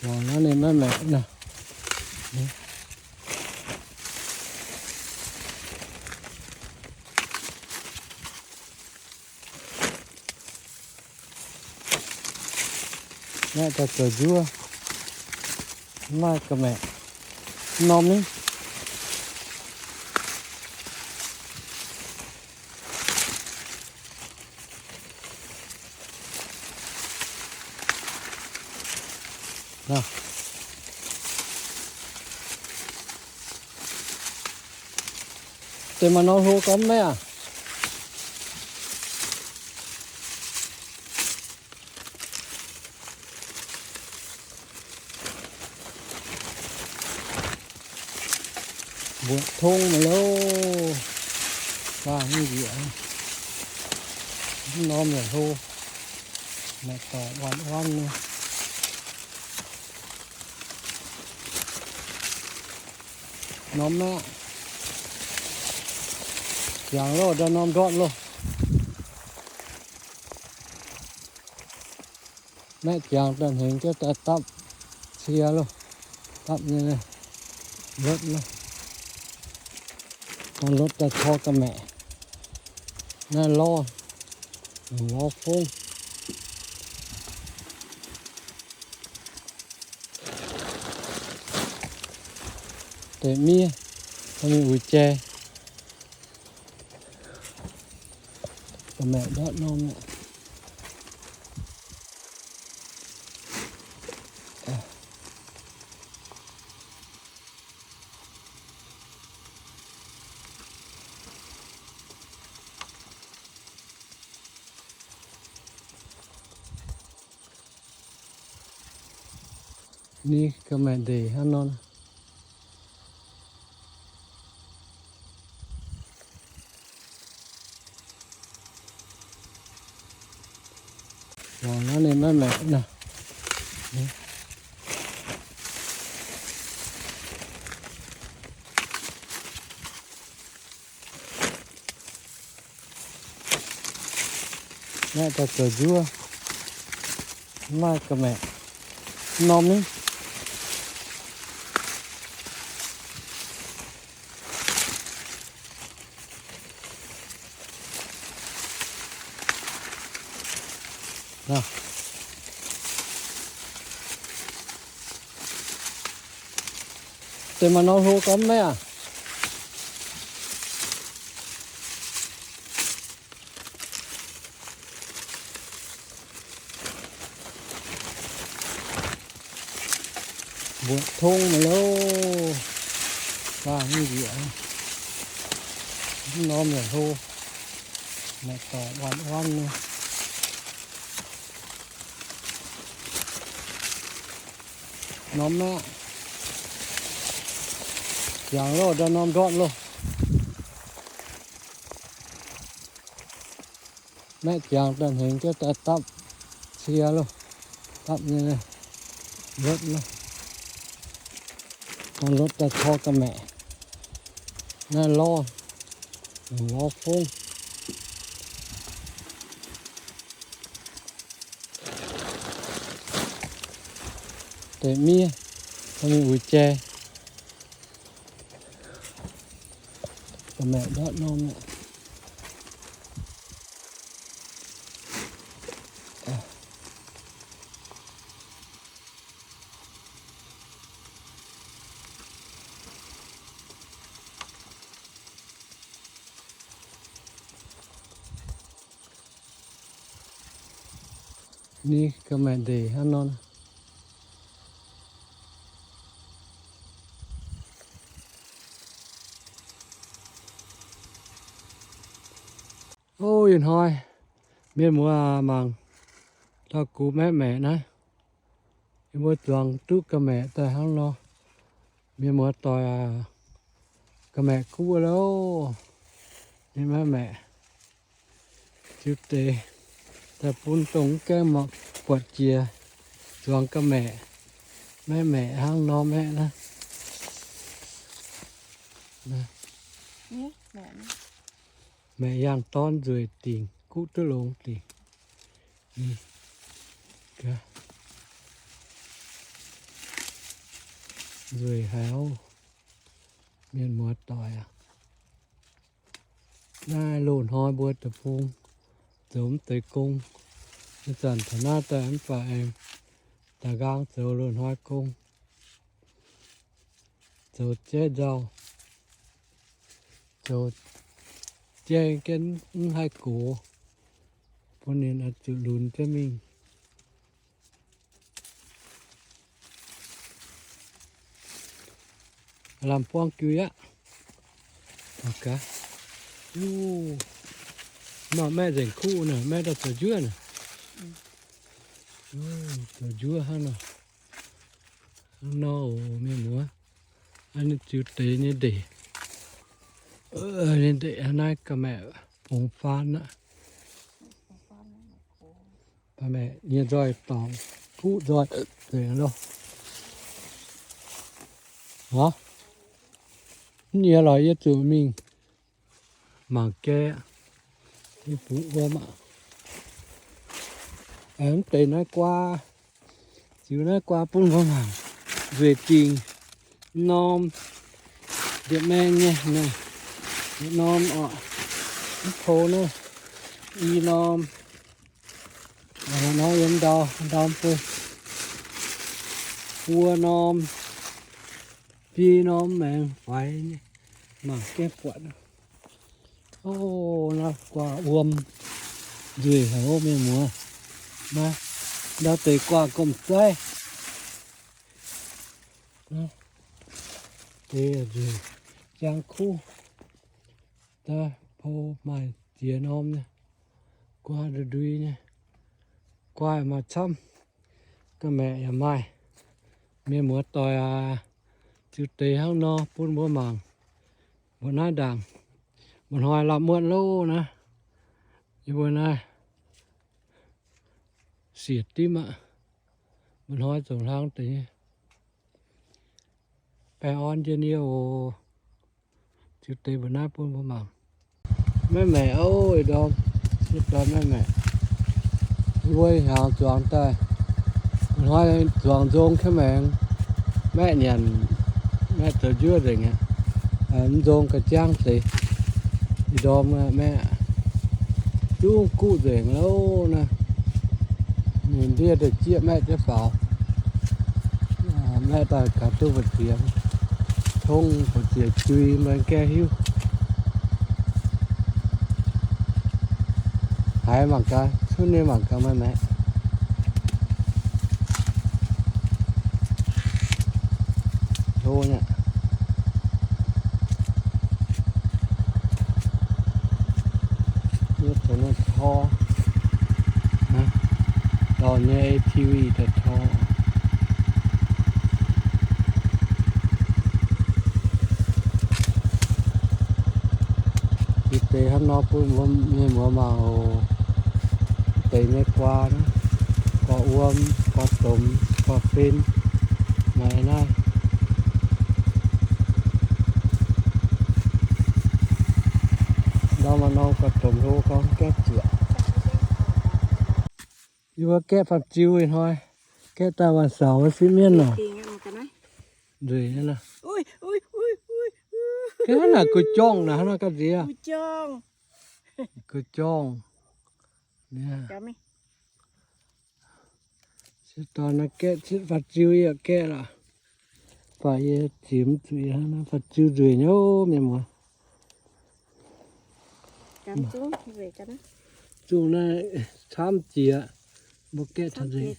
Naaiv ninh maiv maeqc nor. Naaiv daaih zoux njuov, mv maaih ga'maeqc norm ni. Deix maaih norm hlo gormx maiv aqv? Mbuoqc tong maiv loh, faah mv njiec, mv norm yaac hlo, maaih dorngx wanc wanc nyei. Norm naaiv, jangx loh, daaih norm ndortv loh. Maeqv jangx daaih hengx jienv daaih dapv cie loh, dapv nyei lotv loh. Daaih lotv daaih tor ga'maeqc. Naaiv lorz, lorz fongv. Deix miev, mingh uix jai. Ga'maeqc ndortv norm aqv. Ni ga'maeqc ndeic hnangv nor. Naaiv ninh maiv maeqc nor. Naaiv daaih zoux njuov, mv maaih ga'maeqc norm ni. Deix maaih norm hlo gormx maiv aqv? Mbuoqc tong maiv loh, faah mv njiec, mv norm yaac hlo, maaih dorngx wanc wanc nyei. Norm naaiv, jangx loh, daaih norm ndortv loh. Maeqv jangx daaih hengx jienv daaih dapv cie loh, dapv nyei lotv loh. Daaih lotv daaih tor ga'maeqc. Naaiv lorz, lorz fongv. Deix miev, mingh uix jai. Ga'maeqc ndortv norm aqv. Ni ga'maeqc ndeic hnangv nor. Ov, ih hnoi mienh muoz mangc taux gux maeqv maeqc naaiv. Yie mbuo zuangx duqv ga'maeqc daaih hnangv nor. Mienh muoz doic aac, ga'maeqc guv loh, ninh maeqv maeqc. Ziux deix daaih bun dongh mv gaengh mangc buatc jiex zuangx ga'maeqc, maeqv maeqc hnangv nor maeqv naaiv. Maeqc yangh dorn nzueic dingc, guv duqv longx dingc. Nzueic haic oc, mienh muoz-doic aac. Naaiv loz-hnoi mbuo deic-bung zoux mv deix gong. Ih zanc taux naaiv daaih mv baac aengx da'nqaang zoux loz-hnoi gong, zoux jaiv nzauh, zoux jaiv jienv mv haih gox, bun ninh oix zuqc lunx jienv mingh. Lamh buang jiu aqv. Mangc gaax. Maaih maeqv nzengc kuv naaic, maeqv daaih zoux njuov naaic. Zoux njuov hnangv nor. Hnangv nor oc mienh muoz. Ninh ziux deix nyei ndeic. Ninh ndeic hnangv naaiv ga'maeqc bungx faan aqv. Ba'maeqc nyei nzoih dorngc kuv nzoih nzengc loh. Hnangv, mv nyiex lorqc yie zuqc mingh mangc jai aqv. Yie bungx wuom aqv. Mv deix naaiv guaa, ziux naaiv guaa bun mbuo mangc. Nzueic dingc. Norm, ndiev maeng nyei, ndiev norm orqc. Mv po naaiv, i norm, norm yiem ndau, ndau bun, buo norm, biei norm maengx faix nyei. Mangc gaengh buatc. Ov, naaiv guaa wuom nzueic haic oc mienh muoz. Naaiv ndau deix guaa gomh zaiv. Deix nzueic, jangx kuv, daaih po maaih ziex norm nyei, guaa ndui ndui nyei, guaa maaih camv, ga'maeqc yaac maaih. Mienh muoz-doic aac, ziux deix hnangv nor bun mbuo mangc. Mbuo naaiv ndaangc, mba'hnoi lamh muotv loh naaiv. Yie mbuo naaiv siec dimv aqv. Mba'hnoi zoux hlang deix nyei. Baengh orn njien-youh oc. Ziux deix mbuo naaiv bun mbuo mangc. Maiv maengc oc, ih ndorm, ih ndorm maiv maengc. Mbuo hnyangx zuangx daaih, hnoi zuangx nzong ka'maengx, maeqv nyanc, maeqv zoux njuov nzengc aqv. Mv nzong ga'jangv deix. Ih ndorm maeqv zungv guv nzengc loh naaiv. Ninh ndiev daaih jieqv maeqv jienv faaux. Maeqv daaih gaax duqv mbu'ziex, tongv mbu'ziex jui, mbuo gaengh hiuv. Haiz mangc gaax, cunv nyei mangc gaax maaih maengc. Hlo nyei. Yie tengx ninh tor, dorh nyei A T V daaih tor. Yie deix hnangv nor bun mbuo mienh muoz mangc oc. Deix nyei guaa, guaa wuom, guaa domx, guaa fin, maaih naaiv. Ndau maaih norm guaa domx hlo gorngv gaeqv zieqc. Yie mbuo gaeqv faam-ziu ih hnoi, gaeqv daaih waanc saaux wuov sieqv mienv nor. Nzueic nyei nor. Gaeqv hnangv naaic gu'jorngh naaic, hnangv naaic ga'nziex. Gu'jorngh. Sieqv dorn naaiv gaeqv citv faam-ziu yaac gaeqv lorqc. Baac yie ziex mv zuqc yie hnangv naaiv faam-ziu nzueic nyei oc mienh muoz. Zungh naaiv camv jiex, mbuo gaeqv taux nzueic.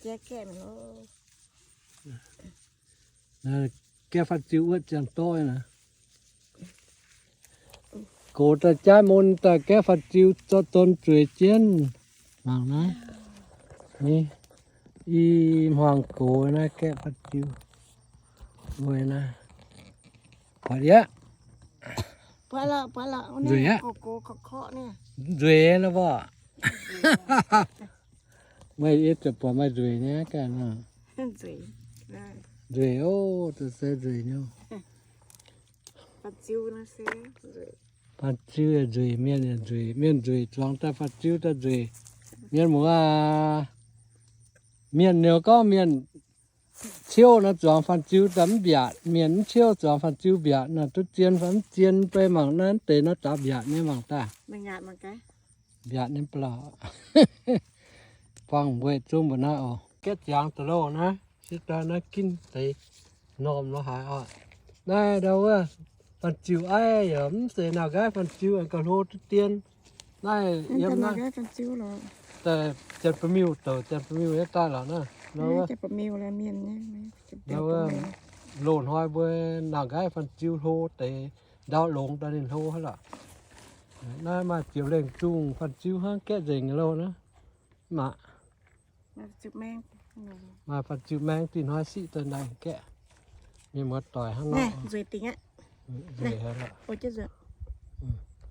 Gaeqv faam-ziu wuov ziangh doiv naaic. Gox daaih jaaix mun daaih gaeqv faam-ziu zorqv don zueiz jienv. Mangc naaiv, i hmuangx gox naaiv gaeqv faam-ziu. Buatc yie aqv. Nzueic aqv. Nzueic nor mbuo. Meih yie ziouc buatc meih nzueic nyei ganh. Nzueic oc, se nzueic nyei. Faam-ziu yaac nzueic, mienh yaac nzueic. Mienh nzueic zuangx daaih faam-ziu daaih nzueic. Mienh muoz aac, mienh ninh gorngv mienh Ciouv nor zuangx fanh ziu daaih mv mbiaatc, mienh mv ciouv zuangx fanh ziu mbiaatc nor, duqv zien fai mv zien, mv bei mangc naaiv deix nor daaih mbiaatc nyei mangc daaih. Mbiaatc nyei blauh. Buangh weic zungv mbuo naaiv oc. Gaeqv ziangx da'loh naaiv, sieqv daaih naaiv ginv deix normh lo haaix oc. Naaiv ndau wuov fanh ziu aiv yaac mv zeiz nauz nqaiv fanh ziu, aengx gauh hlo duqv dien. Naaiv yiem naaiv daaih Janx-Ba'miuh douc, Janx-Ba'miuh nyei daaih lorqc naaiv. Ndau wuov loz-hnoi mbuo nauz nqaiv fanh ziu hlo deix, ndau longx daaih ninh hlo haic lorqc. Naaiv maaih ziepc lengh zungh fanh ziu hnangv, gaeqv nzengc lo naaiv. Mv baac maaih fanh ziu maeng, dih hnoi siqv daaih naaic gaeqv. Mienh muoz-doic hnangv nor. Nzueic haic lorqc.